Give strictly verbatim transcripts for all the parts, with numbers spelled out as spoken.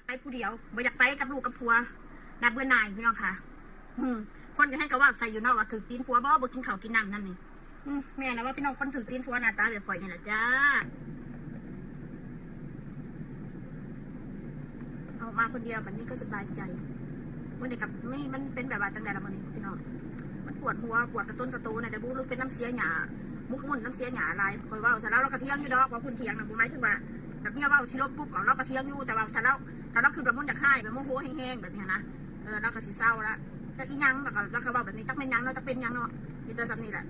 ไปผู้เดียว บ่อยากไปกับลูกกับผัว น่าเบื่อหน่ายพี่น้องค่ะ อืม คนก็ให้ก็ว่าใส่อยู่เนาะ ว่าถือตีนผัวบ่ บ่กินข้าวกินน้ำนั่นนี่ อืม แม่นะว่าพี่น้อง คนถือตีนผัวหน้าตาแบบข่อยนี่แหละจ้า ออกมาคนเดียวแบบนี้ก็สบายใจ มื้อนี้กับไม่ มันเป็นแบบว่าจังใดละมื้อนี้พี่น้อง มันปวดหัว ปวดกระต้นกระโตนะ แต่บ่รู้เป็นน้ำเสียหญ้า มุกมุ่นน้ำเสียหญ้าอะไร ข่อยเว้าซะแล้ว เราก็เถียงอยู่ดอก ว่าเพิ่นเถียงนะ บ่หมายถึงว่า แบบเมียเว้าสิลบปุ๊บก็ เราก็เถียงอยู่ แต่ว่าซะแล้ว ถ้าเราคือแบบมันอยากร้าย แบบโมโหแฮงๆ แบบนี้นะ เออ เราก็สิเซาละ จักอีหยัง แล้วก็ แล้วก็เว้าแบบนี้ จักเป็นหยังเนาะ จักเป็นหยังเนาะ มีแต่ส่ำนี้แหละ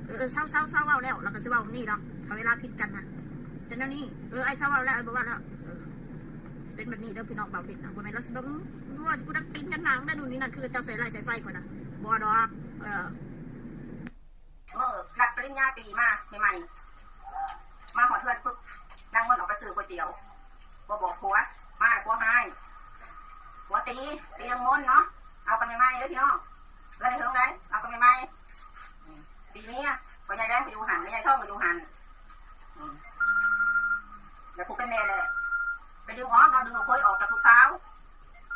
เออ เออ เซา เซา เซาเว้าแล้ว เราก็สิเว้าแบบนี้ดอก ถ้าเวลาผิดกันนะ แต่แนวนี้ เออ ไอ้เซาเว้าแล้ว ไอ้บ่เว้าแล้ว เออ เป็นแบบนี้เด้อพี่น้อง เบาเด็กนะ บ่แม่นเราสิแบบ อืม ว่ากูดักตีนกันหนังได้นู่นนี่นั่น คือเจ้าใส่ไล่ใส่ไฟข่อยนะ บ่ดอก เออ เมื่อรับปริญญาตรีมาใหม่ๆ มาฮอดเฮือนปุ๊บ นางมนต์ออกไปซื้อก๋วยเตี๋ยว บ่บอกผัว มาแล้วผัวฮ้าย ผัวตี ตีนางมนต์เนาะ เอากันใหม่ๆ เด้อพี่น้อง เฮือนในเฮือนใด เอากันใหม่ๆ อืม ตีเมีย พ่อใหญ่แดงไปอยู่หั่น แม่ใหญ่ทองไปอยู่หั่น อืม แล้วผู้เป็นแม่เลย ไปดึงออกเนาะ ดึงเอาเคยออกจากลูกสาว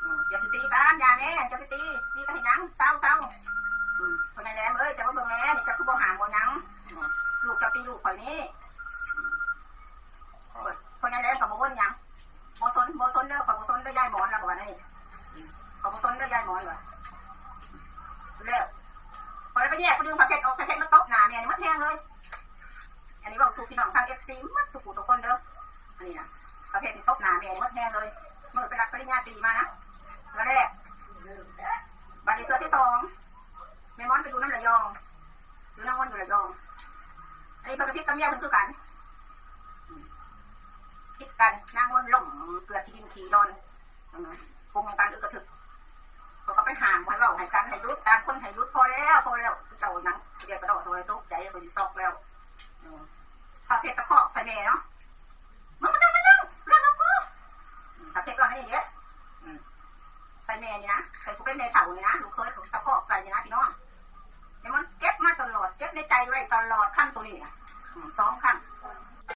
อืม อย่าสิตีกัน อย่าแน่ อย่าไปตี ตีกันให้หยัง เซา เซา อืม พ่อใหญ่แดงเอ้ย เจ้าบ่เบิ่งแน่ นี่เจ้าคือบ่ห้ามบ่หยัง อืม ลูกเจ้าตีลูกข่อยนี่ อืม พ่อใหญ่แดงก็บ่บ่นหยัง บ่สน บ่สนเด้อ ข้อยบ่สนเด้อยายหมอน แล้วก็ว่าแนวนี้ อืม ข้อยบ่สนเด้อยายหมอน ว่าแล้ว ข้อยเลยไปแยกไปดึงผ้าเพชรออก ผ้าเพชรมาตบหน้าแม่นี่หมดแฮงเลย อันนี้เว้าสู่พี่น้องทาง เอฟซี หมดทุกผู้ทุกคนเด้อ อันนี้นะ ผ้าเพชรนี่ตบหน้าแม่นี่หมดแฮงเลย มื้อไปรับปริญญาตรีมานะ เทื่อแรก บัดนี้เทื่อที่สอง แม่หมอนไปอยู่นำระยอง อยู่นางมนต์อยู่ระยอง อันนี้เพิ่นก็ผิดกับเมียเพิ่นคือกัน ผิดกัน นางมนต์ล้มเกลือขี้ดินขี้ดอน อืม กุมกันอึกกระทึก เขาก็ไปห้าม ให้เว้าให้กัน ให้หยุด ต่างคนให้หยุด พอแล้ว พอแล้ว เจ้าหยัง เดี๋ยวกระโดดโอยตกใจ ก็สิซอกแล้ว อืม ถ้าเพชรตะคอกใส่แม่เนาะ มึงมาเจ้าเรื่อง เรื่องของกู อืม ถ้าเพชรว่าให้นี่เด้อ อืม ใส่แม่นี่นะ ใส่ผู้เป็นแม่เฒ่านี่นะ ลูกเขยของ